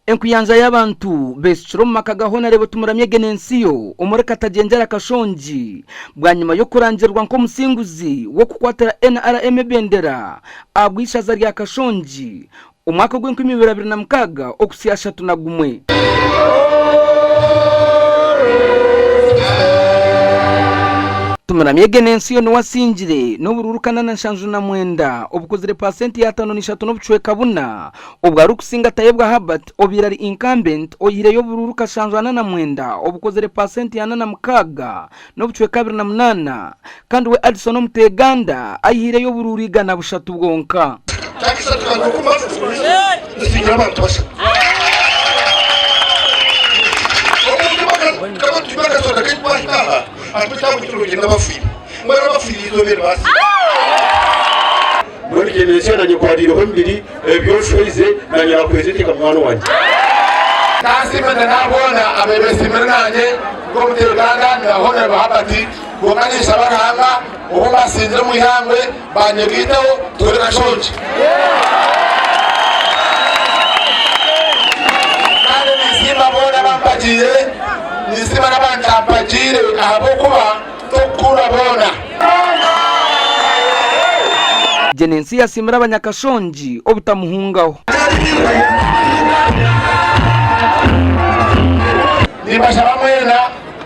Enkuyanja y'abantu beeshukire omu maka ga Honarebo Tumuramye Genensiyo omuri Katagyengyera Kashongi bwanyima y'okurangirirwa nk'omusinguzi w'okukwatira NRM ebendera ahabw'eishaza rya Kashongi omwaka ogw'enkumi ibiri abiri na mukaaga okuhitsya ashatu na gumwe. Tumuramye Genensiyo niwe asingire n'oburuuru kanana nshanju na mwenda obukozire paasenti ya ataano n'ishatu n'obucweka buna Obwo arikusinga Tayebwa Herbert obaire ari incumbent oyihireyo oburuuru kashanju 49 obukozire paasenti 46 n'obucweka 28 kandi we Addison Omuteganda ayihireyo oburuuru 103 bwonka. Mbwenu Genesiyo nanye ku hariireho emibiri, ebyo oshweize, nanye nakwezirika munywani wangye. Kansiime na naboona abebesimire nanye nk'omutereganda na Honourable Herbert, kwonka ninshaba Ruhanga obu mbasingire omu ihangwe banyegaiteho tukore Kashongi. Kandi ninsiima boona abampagiire, ninsiima n'abantampagiire ahabw'okuba Tokukunda boona. Genensi yasiimira abanyakashongi obutamuhungaho. Nimbashaba mwena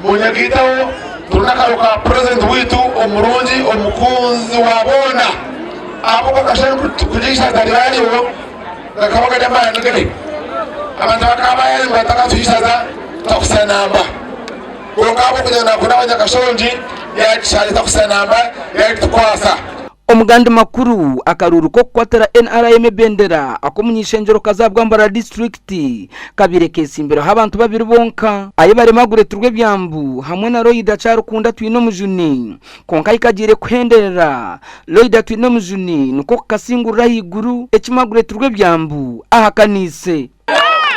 munyegaiteho turinde akaruru ka purezidenti waitu omurungi omukunzi wa boona ahabw'okuba akashana kugira eishaza ryaryo gakaba gari amaani ge abantu bakaba nibataka ishaza tutakutsya namba. Kwonka ahabw'okugira ngu naakunda abanyakashongi, yaagishaariza kuhitsya namba yaritukwasa. Omugandi makuru, akaruuru k'okukwatira NRM ebendera ak'omuny'ishengyero kaza Bwambara disiturikiti kabaire kesimbireho abantu babiri bonka, Ayebare Margaret Rwebyambu hamwe na Loida Kyarukunda Twinomujuni. Kwonka ahi kagiire kuhenderera, Loida Twinomujuni nikwo kukasingurira ahaiguru eki Margaret Rwebyambu ahakaniise.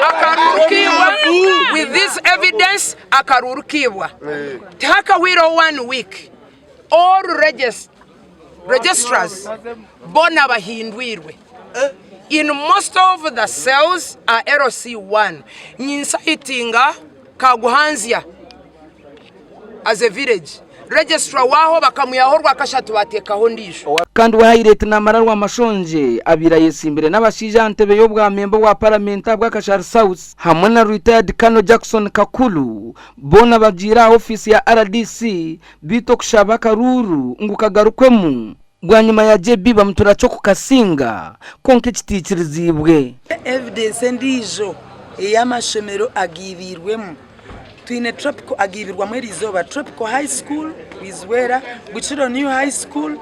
Akaruuru with this evidence akaruuru kaibwa tihakahwireho one week all registrars boona bahindwirwe in most of the cells are LC1 ninsayitinga Kaguhanzya as a village registrar waaho bakamwihaho orwakashatu bateekaho ondiijo. Kandi we Haireti Namara Rwamashongye abaire ayesimbire n'abashaija aha ntebe y'obwa memba bwa paramenti ahabwa Kashari South hamwe na Retired Colonel Jackson Kakuru boona bagiire aha ofiisi ya rdc beitu okushaba akaruuru ngu kagarukwemu bwanyima ya JB Bamuturaki okukasinga kwonka ekitiikiriziibwe. Evidence endiijo ey'amashomero agaibiirwemu. Twine Tropical agaibirwamu erizooba, Tropical High School Bwizwera, Bukiro New High School,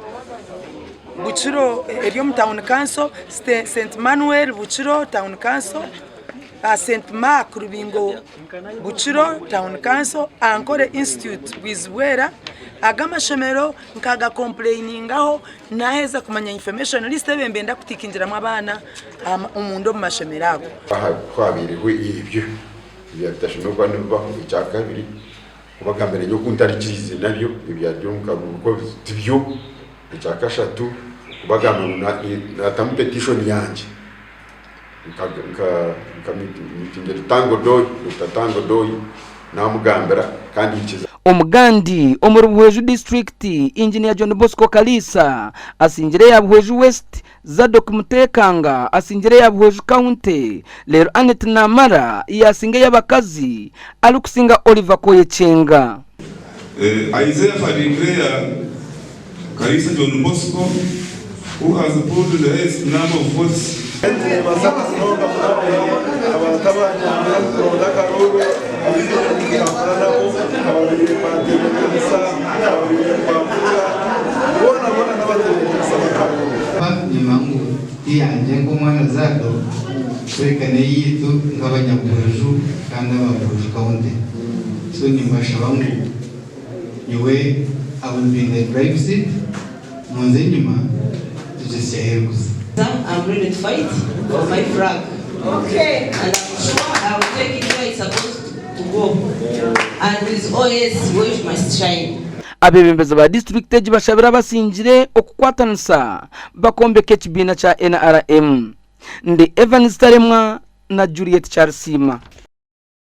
Bukiro eri omu Town Council, St Manuel Bukiro Town Council, St Mark Rubingo Bukiro Town Council, Ankole Institute Bwizibwera. Aga amashomero nkagakompureyiningaho naheza kumanya information list ei nibenda kutikingiramu abaana omunda omu mashomero ago. Ku haabaireho ebyo Ebyo bitashemereire kuba nibibaho. Ekyakabiri, kubagambira nyowe oku ntarikiriize nabyo ebyari omu karuuru ko tibyo. Ekyakashatu, kubagambira ngu natamu petishoni yangye nka miitingira Tanga Odoi, Dokita Tanga Odoi namugambira kandi nkiza. Omugandi omuri Buhweju disiturikiti, Inginiya John Bosco Kaliisa asingire eya Buhweju West Zadok Mutekanga asingire eya Buhweju County reero Annet Namara yaasinga ey'abakazi arikusinga Oliver Koyekyenga. I therefore declare Kaliisa John Bosco who has polled the highest number of votes. Nibaza munonga munonga abantu abanyambire omu kuronda akaruuru abu nkakura nabo ababaire nibantebeekanisa ababaire nibamvuga boona boona n'abatebeekanisa b'akaruuru. Nyima ngu ti yangye nk'omwana Zado kureka n'eyaitu nk'abanyabuhweju kandi aba Buhweju County. So nimbashaba ngu nyowe I will be in the drive seat munze enyima tugisye aheeru kuza. I'm ready to fight for my flag and I'm sure I will take it where it's supposed to go and with OS where it must shine. Abeebembezi ba disiturikiti egi bashabire abasingire okukwatanisa bakombeka ekibiina kya NRM. Ndi Evans Taremwa, na Juliet Kyarisiima.